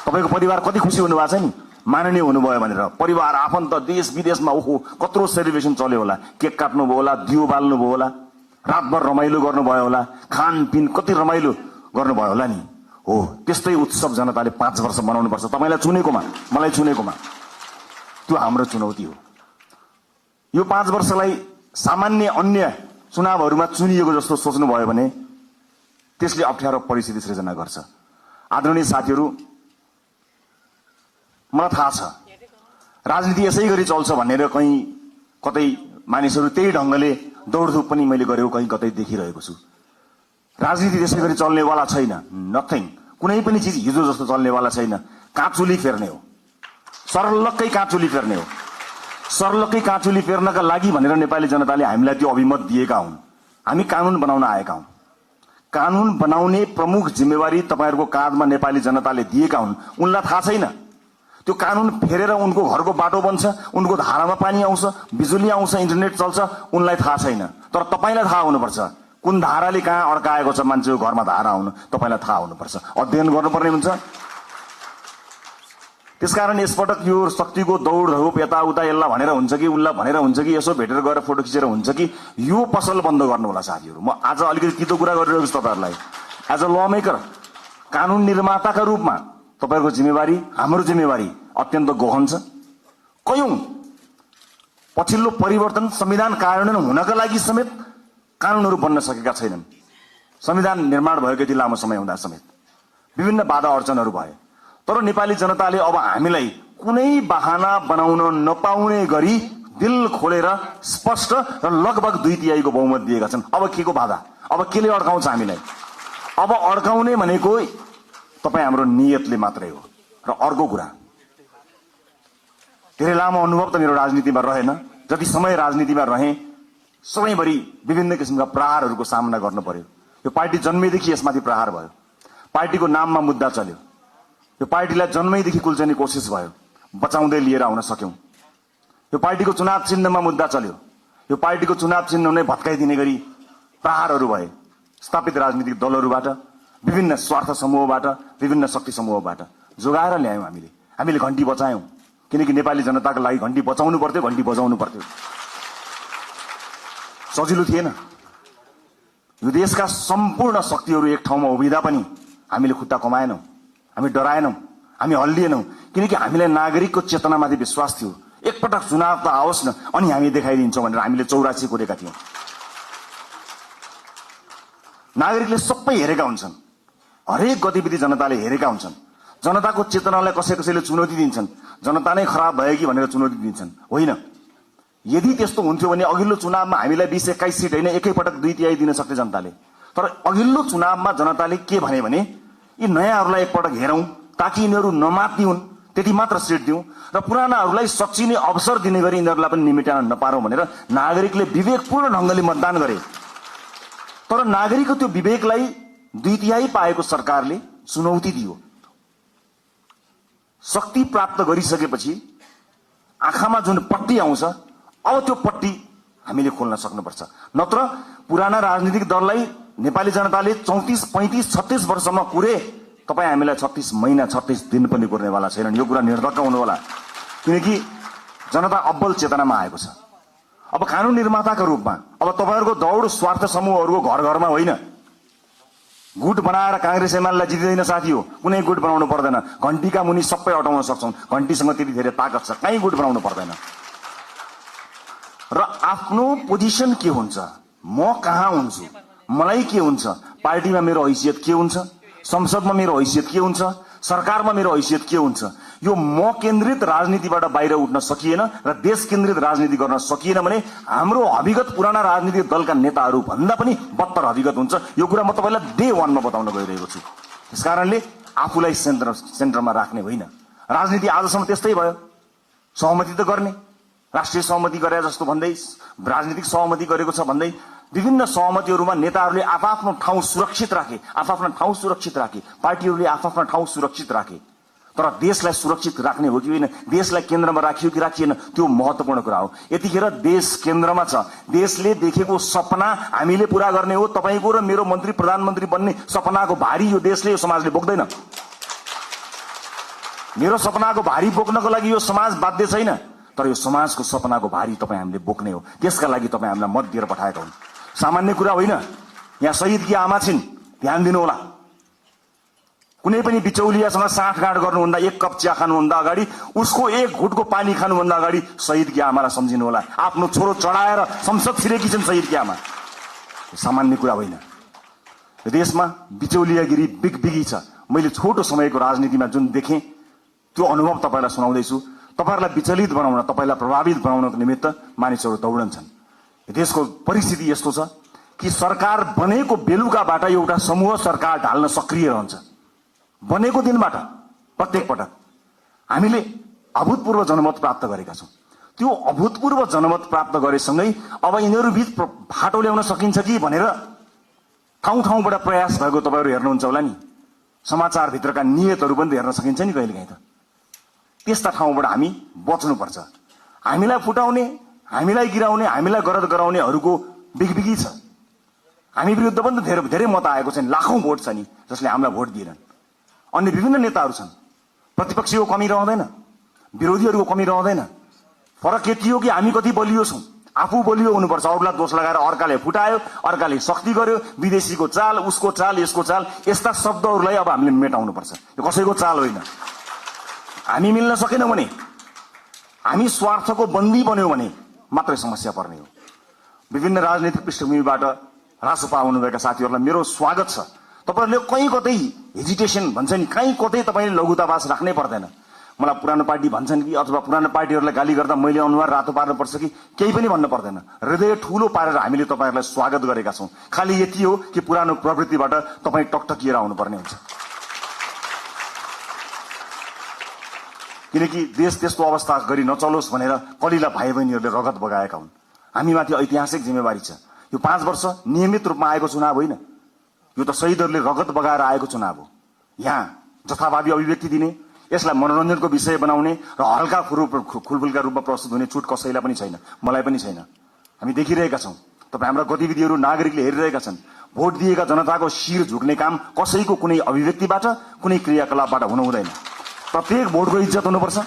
तपाईको परिवार कति खुसी हुनुभएको छ नि माननीय हुनुभयो भनेर। परिवार आफन्त देश विदेशमा ओहो कत्रो सेलिब्रेसन चल्यो होला, केक काट्नुभयो होला, दियो बाल्नुभयो होला, रातभर रमाइलो गर्नुभयो होला, खानपिन कति रमाइलो गर्नुभयो होला नि। हो त्यस्तै उत्सव जनताले 5 वर्ष मनाउनु पर्छ। तपाईलाई चुनेकोमा, मलाई चुनेकोमा त्यो हाम्रो चुनौती हो। यो 5 वर्षलाई सामान्य अन्य चुनावहरूमा चुनिएको जस्तो सोच्नुभयो भने त्यसले अप्ठ्यारो परिस्थिति सृजना गर्छ। आदरणीय साथीहरू, मलाई थाहा छ राजनीति यसै गरी चल्छ भनेर कहीँ कतै मानिसहरू त्यही ढंगले दौडधुप पनि मैले गरेको कहीँ कतै देखिरहेको छु। राजनीति त्यसै गरी चल्नेवाला छैन। नथिङ, कुनै पनि चिज हिजो जस्तो चल्नेवाला छैन। काँचुली फेर्ने हो, सर्लक्कै काँचुली फेर्ने हो। सर्लक्कै काँचुली फेर्नका लागि भनेर नेपाली जनताले हामीलाई त्यो अभिमत दिएका हुन्। हामी कानून बनाउन आएका हौं। कानून बनाउने प्रमुख जिम्मेवारी तपाईहरुको काँधमा नेपाली जनताले दिएका हुन्। उनलाई थाहा छैन त्यो कानून फेरेर उनको घरको बाटो बन्छ, उनको धारामा पानी आउँछ, बिजुली आउँछ, इन्टरनेट चल्छ, उनलाई थाहा छैन। तर तपाईलाई थाहा हुनुपर्छ कुन धाराले कहाँ अड्काएको छ मान्छेको घरमा धारा आउनु तपाईलाई थाहा हुनुपर्छ। अध्ययन गर्नुपर्ने हुन्छ। त्यसकारण यसपटक यो शक्तिको दौड धौप यताउता यसलाई भनेर हुन्छ कि उसलाई भनेर हुन्छ कि यसो भेटेर गएर फोटो खिचेर हुन्छ कि यो पसल बन्द गर्नु होला साथीहरु। म आज अलिकति तितो कुरा गरिरहेको छु तपाईहरुलाई। एज अ ल मेकर, कानून निर्माताका रूपमा तपाईहरुको जिम्मेवारी, हाम्रो जिम्मेवारी अत्यन्त गहन छ। कयौं पछिल्लो परिवर्तन संविधान कार्यान्वयन हुनका लागि समेत कानूनहरू बन्न सकेका छैनन्। संविधान निर्माण भएको यति लामो समय हुँदा समेत विभिन्न बाधा अर्चनहरू भए। तर नेपाली जनताले अब हामीलाई कुनै बहाना बनाउन नपाउने गरी दिल खोलेर स्पष्ट र लगभग 2/3 को बहुमत दिएका छन्। अब केको बाधा, अब केले अड्काउँछ हामीलाई? अब अड्काउने भनेको तपाई हाम्रो नियतले मात्रै हो। र अर्को कुरा, धेरै लामो अनुभव त मेरो राजनीतिमा रहेन। जति समय राजनीतिमा रहे सबैभरि विभिन्न किसिमका प्रहारहरूको सामना गर्नु पर्यो। यो पार्टी जन्मेदेखि यसमाथि प्रहार भयो। पार्टीको नाममा मुद्दा चल्यो। यो पार्टीलाई जन्मैदेखि कुल्चने कोसिस भयो, बचाउँदै लिएर आउन सक्यौं। यो पार्टीको चुनाव चिन्हमा मुद्दा चल्यो। यो पार्टीको चुनाव चिन्ह नै भत्काइदिने गरी प्रहारहरू भए स्थापित राजनीतिक दलहरूबाट, विभिन्न स्वार्थ समूहबाट, विभिन्न शक्ति समूहबाट जोगाएर ल्यायौं। हामीले घण्टी बचायौं, किनकि नेपाली जनताको लागि घण्टी बचाउनु पर्थ्यो, घण्टी बजाउनु पर्थ्यो। सजिलो थिएन। यो देशका सम्पूर्ण शक्तिहरू एक ठाउँमा उभिँदा पनि हामीले खुट्टा कमाएनौं, हामी डराएनौं, हामी हल्लिएनौं, किनकि हामीलाई नागरिकको चेतनामाथि विश्वास थियो। एकपटक चुनाव त आओस् न अनि हामी देखाइदिन्छौं भनेर हामीले 84 कोरेका थियौं। नागरिकले सबै हेरेका हुन्छन्, हरेक गतिविधि जनताले हेरेका हुन्छन्। जनताको चेतनालाई कसैले चुनौती दिन्छन्, जनता नै खराब भयो कि भनेर चुनौती दिन्छन्। होइन, यदि त्यस्तो हुन्थ्यो भने अघिल्लो चुनावमा हामीलाई 20-21 सिट होइन एकैपटक 2/3 दिन सक्थे जनताले। तर अघिल्लो चुनावमा जनताले के भने यी नयाँहरूलाई एकपटक हेरौं ताकि यिनीहरू नमात्ने हुन्, त्यति मात्र सिट दिउँ र पुरानाहरूलाई सच्चिने अवसर दिने गरी यिनीहरूलाई पनि निमेटान नपारौं भनेर नागरिकले विवेकपूर्ण ढंगले मतदान गरे। तर नागरिकको त्यो विवेकलाई 2/3 पाएको सरकारले चुनौती दियो। शक्ति प्राप्त गरिसकेपछि आँखामा जुन पट्टी आउँछ, अब त्यो पट्टी हामीले खोल्न सक्नुपर्छ। नत्र पुराना राजनीतिक दललाई नेपाली जनताले 34, 35, 36 वर्षमा कुरे, तपाई हामीलाई 36 महिना 36 दिन पनि कुर्नेवाला छैनन्। यो कुरा निर्धक्क हुनु होला, किनकि जनता अब्बल चेतनामा आएको छ। अब कानून निर्माताका रूपमा अब तपाईहरुको दौड स्वार्थ समूहहरूको घर घरमा होइन। गुट बनाएर कांग्रेस एमालेलाई जितिदैन साथी हो, कुनै गुट बनाउनु पर्दैन। घण्टीका मुनि सबै अटाउन सक्छौं, घण्टीसँग त्यति धेरै ताकत छ, कहीँ गुट बनाउनु पर्दैन। र आफ्नो पोजिसन के हुन्छ, म कहाँ हुन्छु, मलाई के हुन्छ, पार्टीमा मेरो हैसियत के हुन्छ, संसदमा मेरो हैसियत के हुन्छ, सरकारमा मेरो हैसियत के हुन्छ, यो म केन्द्रित राजनीतिबाट बाहिर उठ्न सकिएन र देश केन्द्रित राजनीति गर्न सकिएन भने हाम्रो अभिगत पुराना राजनीतिक दलका नेताहरू भन्दा पनि बत्तर अभिगत हुन्छ। यो कुरा म तपाईलाई डे 1 मा बताउन गइरहेको छु। त्यसकारणले आफूलाई सेन्टरमा राख्ने होइन। राजनीति आजसम्म त्यस्तै भयो, सहमति त गर्ने, राष्ट्रिय सहमति गरे जस्तो भन्दै, राजनीतिक सहमति गरेको छ भन्दै विभिन्न सहमतिहरूमा नेताहरूले आफ्नो ठाउँ सुरक्षित राखे, आफ्नो ठाउँ सुरक्षित राखे, पार्टीहरूले आफ्नो ठाउँ सुरक्षित राखे। तर देशलाई सुरक्षित राख्ने हो कि होइन, देशलाई केन्द्रमा राखियो कि राखिएन, त्यो महत्त्वपूर्ण कुरा हो। यतिखेर देश केन्द्रमा छ। देशले देखेको सपना हामीले पूरा गर्ने हो। तपाईको र मेरो मन्त्री प्रधानमन्त्री बन्ने सपनाको भारी यो देशले, यो समाजले बोक्दैन। मेरो सपनाको भारी बोक्नको लागि यो समाज बाध्य छैन, तर यो समाजको सपनाको भारी तपाईँ हामीले बोक्ने हो। त्यसका लागि तपाईँ हामीलाई मत दिएर पठाएका हुन्। सामान्य कुरा होइन। यहाँ शहीदकी आमा छिन्, ध्यान दिनुहोला। कुनै पनि बिचौलियासँग साँठगाँठ गर्नुभन्दा, एक कप चिया खानुभन्दा अगाडि, उसको एक घुटको पानी खानुभन्दा अगाडि शहीदकी आमालाई सम्झिनु होला। आफ्नो छोरो चढाएर संसद छिरेकी छन् शहीदकी आमा। सामान्य कुरा होइन। देशमा बिचौलियागिरी बिगबिगी छ। मैले छोटो समयको राजनीतिमा जुन देखेँ त्यो अनुभव तपाईँलाई सुनाउँदैछु। तपाईँहरूलाई विचलित बनाउन, तपाईँलाई प्रभावित बनाउनको निमित्त मानिसहरू दौडन्छन्। देशको परिस्थिति यस्तो छ कि सरकार बनेको बेलुकाबाट एउटा समूह सरकार ढाल्न सक्रिय रहन्छ। बनेको दिनबाट प्रत्येक पटक हामीले अभूतपूर्व जनमत प्राप्त गरेका छौँ। त्यो अभूतपूर्व जनमत प्राप्त गरेसँगै अब यिनीहरू बीच फाटो ल्याउन सकिन्छ कि भनेर ठाउँ ठाउँबाट प्रयास भएको तपाईँहरू हेर्नुहुन्छ होला नि। समाचारभित्रका नियतहरू पनि हेर्न सकिन्छ नि कहिलेकाहीँ त। त्यस्ता ठाउँबाट हामी बच्नुपर्छ। हामीलाई फुटाउने, हामीलाई गिराउने, हामीलाई गरद गराउनेहरूको बिगबिगी छ। हामी विरुद्ध पनि त धेरै मत आएको छ नि, लाखौं भोट छ नि जसले हामीलाई भोट दिएनन्। अन्य विभिन्न नेताहरू छन्। प्रतिपक्षीको कमी रहँदैन, विरोधीहरूको कमी रहँदैन। फरक यति हो कि हामी कति बलियो छौँ। आफू बलियो हुनुपर्छ, अरूलाई दोष लगाएर अर्काले फुटायो, अर्काले शक्ति गर्यो, विदेशीको चाल, उसको चाल, यसको चाल, यस्ता शब्दहरूलाई अब हामीले मेटाउनुपर्छ। यो कसैको चाल होइन। हामी मिल्न सकेनौँ भने, हामी स्वार्थको बन्दी बन्यौँ भने मात्रै समस्या पर्ने हो। विभिन्न राजनैतिक पृष्ठभूमिबाट रासोपा आउनुभएका साथीहरूलाई मेरो स्वागत छ। तपाईँहरूले कहीँ कतै हेजिटेसन भन्छ नि, कहीँ कतै तपाईँले लघुतावास राख्नै पर्दैन। मलाई पुरानो पार्टी भन्छन् कि अथवा पुरानो पार्टीहरूलाई गाली गर्दा मैले अनुहार रातो पार्नुपर्छ कि केही पनि भन्न पर्दैन। हृदय ठुलो पारेर हामीले तपाईँहरूलाई स्वागत गरेका छौँ। खालि यति हो कि पुरानो प्रवृत्तिबाट तपाईँ टकटकिएर आउनुपर्ने हुन्छ। किनकि देश त्यस्तो अवस्था गरी नचलोस् भनेर कलिला भाइ बहिनीहरूले रगत बगाएका हुन्। हामीमाथि ऐतिहासिक जिम्मेवारी छ। यो 5 वर्ष नियमित रूपमा आएको चुनाव होइन, यो त शहीदहरूले रगत बगाएर आएको चुनाव हो। यहाँ जथाभावी अभिव्यक्ति दिने, यसलाई मनोरञ्जनको विषय बनाउने र हल्का खुलफुलका रूपमा प्रस्तुत हुने छुट कसैलाई पनि छैन, मलाई पनि छैन। हामी देखिरहेका छौँ। तपाईँ हाम्रा गतिविधिहरू नागरिकले हेरिरहेका छन्। भोट दिएका जनताको शिर झुक्ने काम कसैको कुनै अभिव्यक्तिबाट, कुनै क्रियाकलापबाट हुनु हुँदैन। प्रत्येक भोटको इज्जत हुनुपर्छ।